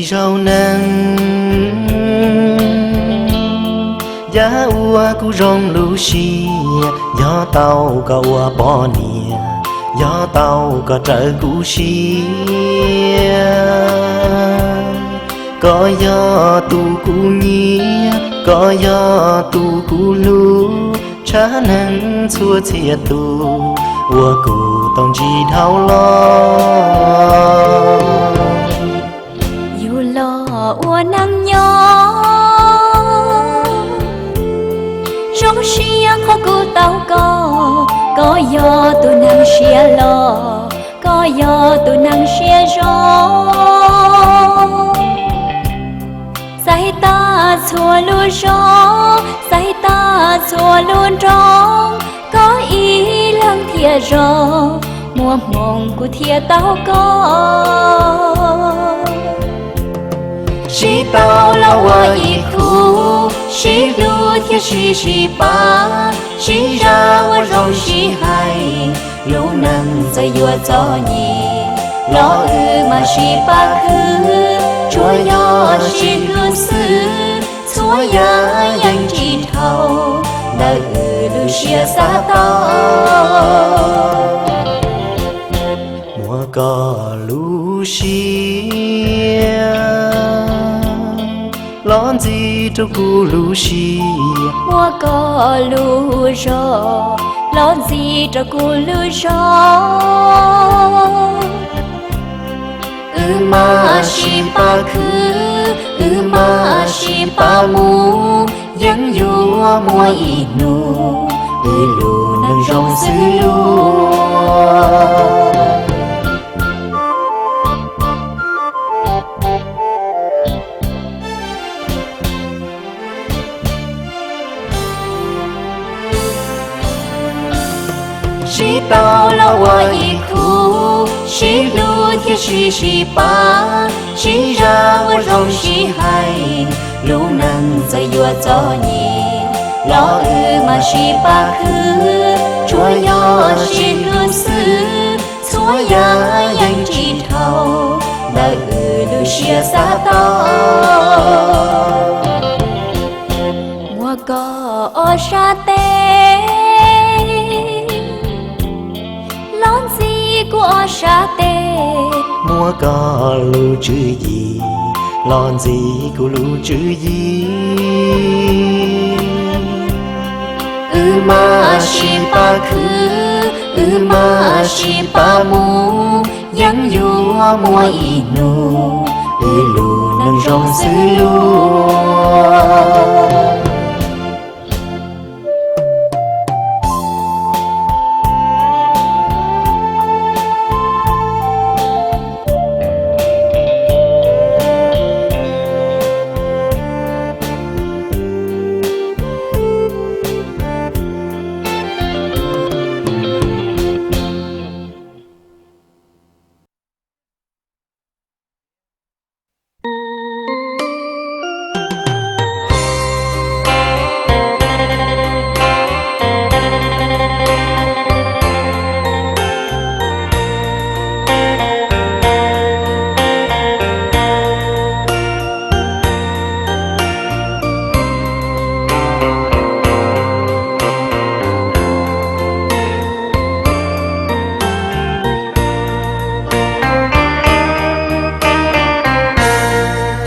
Tsaug neeg, yam uas kuv zoo lub siab, yog tau koj ua poj niam, yog tau koj raws kuv siab. Koj yog tus kuv nyiam, koj yog tus kuv hlub, tshaj neeg txhua txhia tus uas kuv tau ntsib dhau los. Yug los ua neeg nyob, zoo siab qhov kuv tau koj, koj yog tus neeg siab loj, koj yog tus neeg siab zoo. Xaiv tag txhua lub zos, xaiv tag txhua lub nroog, koj ib leeg thiaj zoo, muaj hmoo kuv thiaj tau koj. Sib tau los ua ib khub, sib hlub thiab sib sib pab, sib zam ua zoo sib hais, lub neej txawm yuav txom nyem los wb mam sib pab khwv, tsuas yog sib hlub xwb, txhua yam yeej tsis dhau ntawm wb lub siab xav tau. Muab koj lub siab los ntxiv rau kuv lub siab, muab koj lub zog los ntxiv rau kuv lub zog. Wb mam sib pab khwv, wb mam sib pab mus, yeej yuav muaj ib hnub wb lub neej zoo xwb lauj. Sib tau los ua ib khub, sib hlub thiab sib sib pab, sib zam ua zoo sib hais, lub neej txawm yuav txom nyem los wb mam sib pab khwv, tsuas yog sib hlub xwb, txhua yam yeej tsis dhau ntawm wb lub siab xav tau. Muab koj ob sab tes los ntxiv kuv ob sab tes, muab koj lub tswv yim los ntxiv kuv lub tswv yim. Wb mam sib pab khwv, wb mam sib pab mus, yeej yuav muaj ib hnub wb lub neej zoo xwb lauj.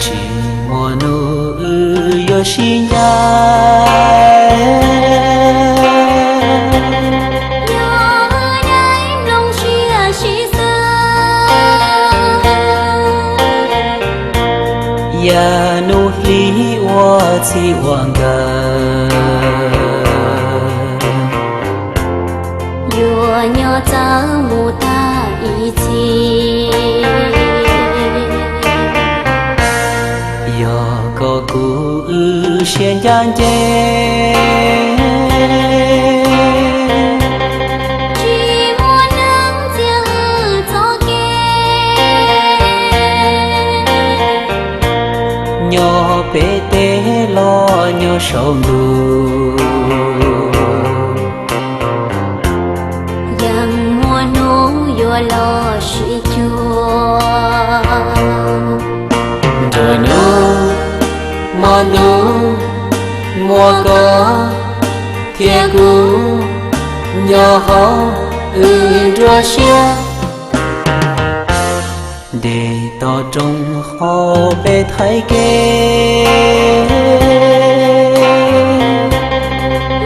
Tsis muaj hnub wb yuav sib ncaim, yog daim nplooj siab sib xwb, yam hnub hli ua txij ua nkawm. Yuav nyob txawv mus tag ib txhis, yog koj kuv wb siab ncaj ncees, tsis muaj neeg txiav wb txoj kev. Nyob pem teb los nyob saum ntuj, yeej muaj hnub yuav los sib cuag. Muaj koj thiab kuv nyob hauv wb nruab siab, nres toj roob hauv peb thaiv kev.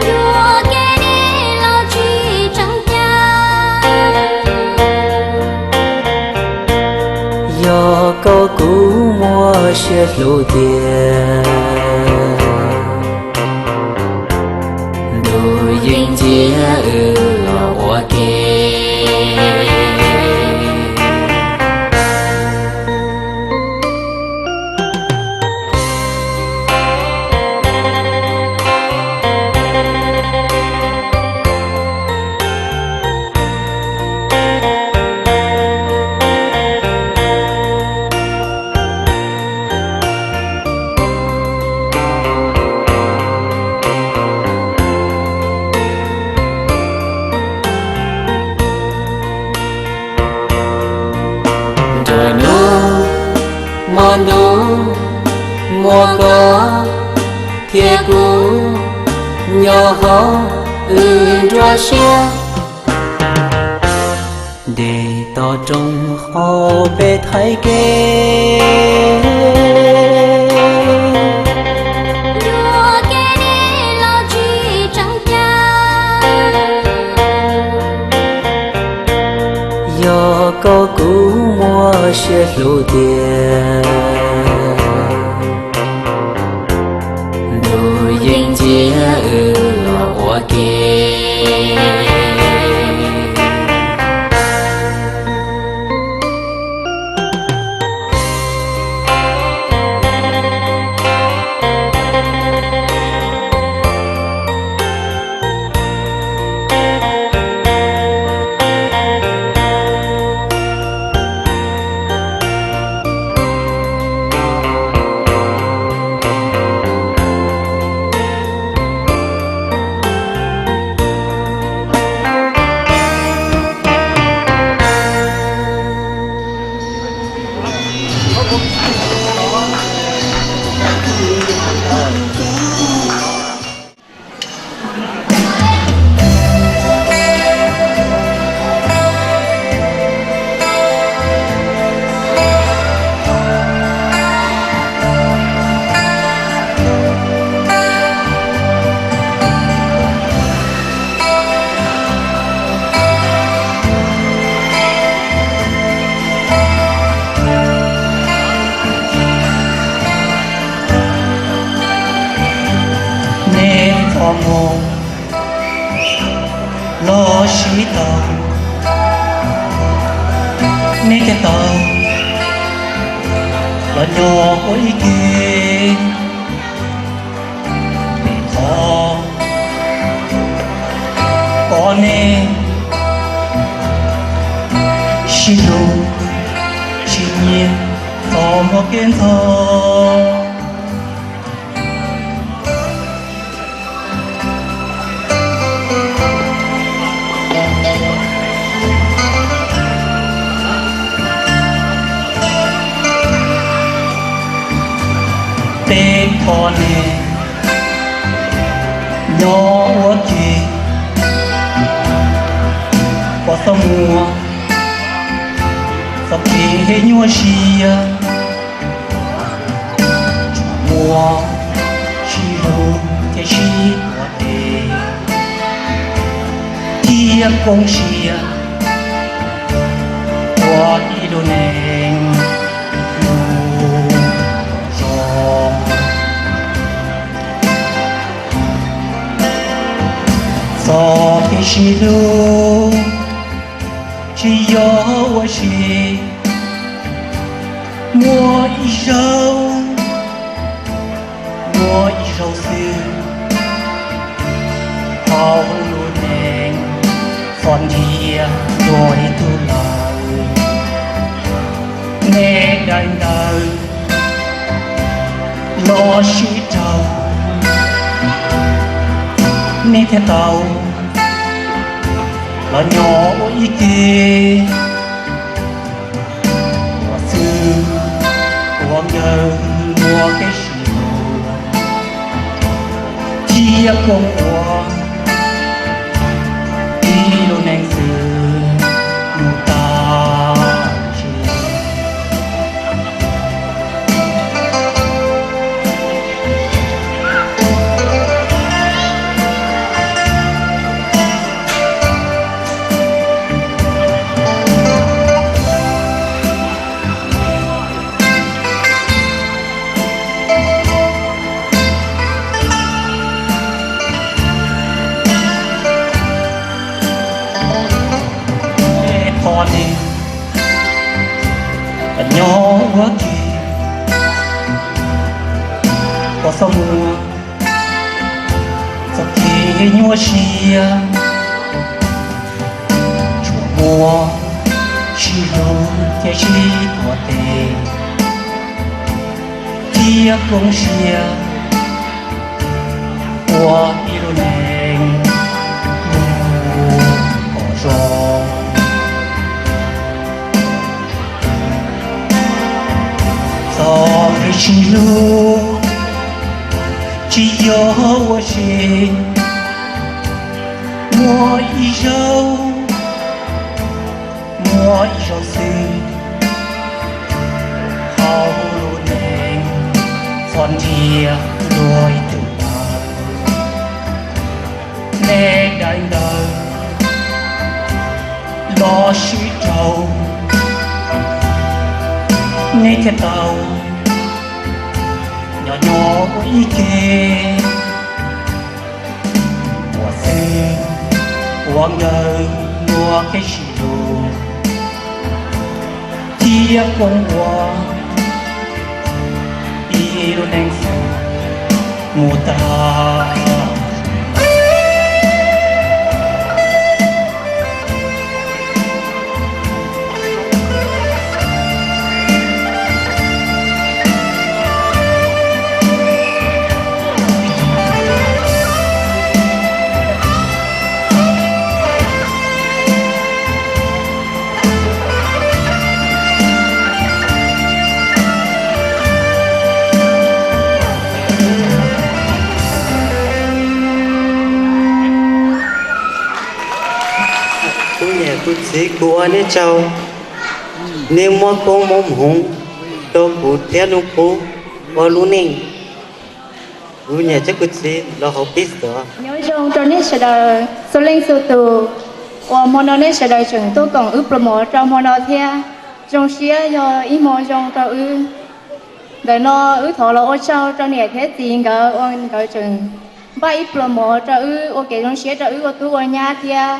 Yuav kev deb los tsis tseem ceeb, yog koj kuv muaj siab hlub tiag, ntuj yeej ntxias wb los ua ke. Nruab hnub hmo ntuj, muaj koj thiab kuv nyob hauv wb nruab siab, nres toj roob hauv peb thaiv kev. Yuav kev deb los tsis tseem ceeb, yog koj kuv muaj siab hlub tiag, ntuj yeej ntxias wb los ua ke. Nej txoj hmoo los sib tau, nej thiaj tau los nyob ua ib ke. Peb thov kom nej sib hlub sib nyiam txog hmo kev ntxov. Peb thov nej nyob ua ke, kom txhob muaj txoj kev nyuaj siab, tsuas muaj sib hlub thiab sib ua ke, thiab koom siab ua ib lub neej zoo. Txoj kev sib hlub tsis yog ua si, muaj ib zaug, muaj ib zaug xwb. Hauv lub neej txom nyem dua ib tug lawm, nej daim ntawv los sib raug, nej thiaj tau los nyob ua ib ke. Ua txwj ua nkawm muaj kev sib hlub, Thiab koob ua ib lub neej xwb mus tag tsis. Qhov ne, nyob ua ke koj txhob muab txoj kev nyuaj siab, tsuas muab sib hlub thiab sib tuav tes, thiab koob siab ua ib lub neej mus kom zoo. Txoj kev sib hlub tsis yog ua si, muaj ib zaug, muaj ib zaug xwb, hauv lub neej txhob nrhiav dua ib tug lawm. Nej daim ntawv los sib raug, nej thiaj tau nyob nyob ua ib ke. Ua xwb ua nkawd ua kev sib hlub, thiab koob ua ib lub neej xwb mus tag. Kuv niam kuv txiv, kuv ua nej tsaug, nej muab koob muab hmoov rau kuv thiab Nuj Qub ua lub neej. Kuv niam thiab kuv txiv los hauv pib xwb. Nyob zoo rau nej sawv daws txhua leej txhua tus uas hmo no nej sawv daws tseem tuaj koom wb pluas mov rau hmo no thiab. Zoo siab yog ib hmo zoo rau wb. Ntawm no wb thov los ua tsaug rau niam thiab txiv nkawd uas nkawd tseem npaj ib pluas mov rau wb ua kev zoo siab rau wb ua tub ua nyab thiab.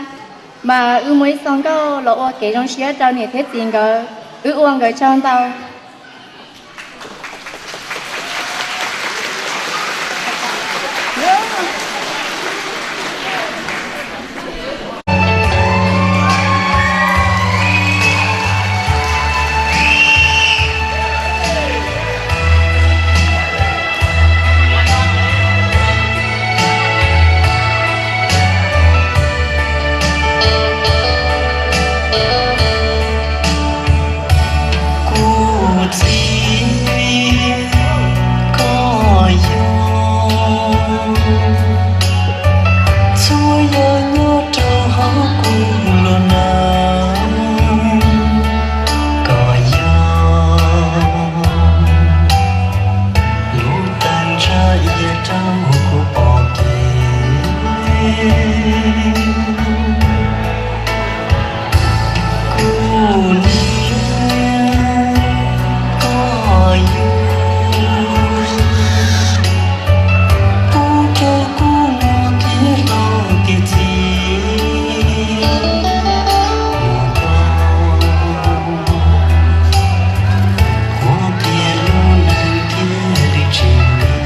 Mas wb muaj ib txoj nkauj los ua kev zoo siab rau niam thiab txiv nkawd, wb ua nkawd tsaug ntau. Kuv txiv, koj yog txhua yam nyob rau hauv kuv lub neej. Koj yog lub teev ntsaj iab rau kuv pom kev. Kuv niam, koj yog pub rau kuv muaj kev hlob kev txi mus tau, ua tias lub neej thiaj li tsis ntev.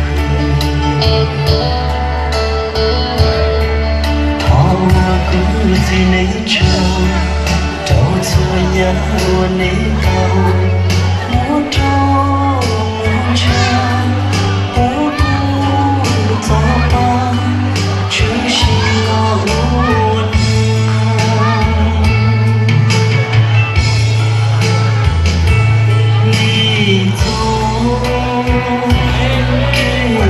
Thov ua kuv txiv neej tsa rau txhua yam uas neb tau muab rau mus ntshai, ua kuv txoj pa tshwm sim los ua neej. Li txoj kev hlub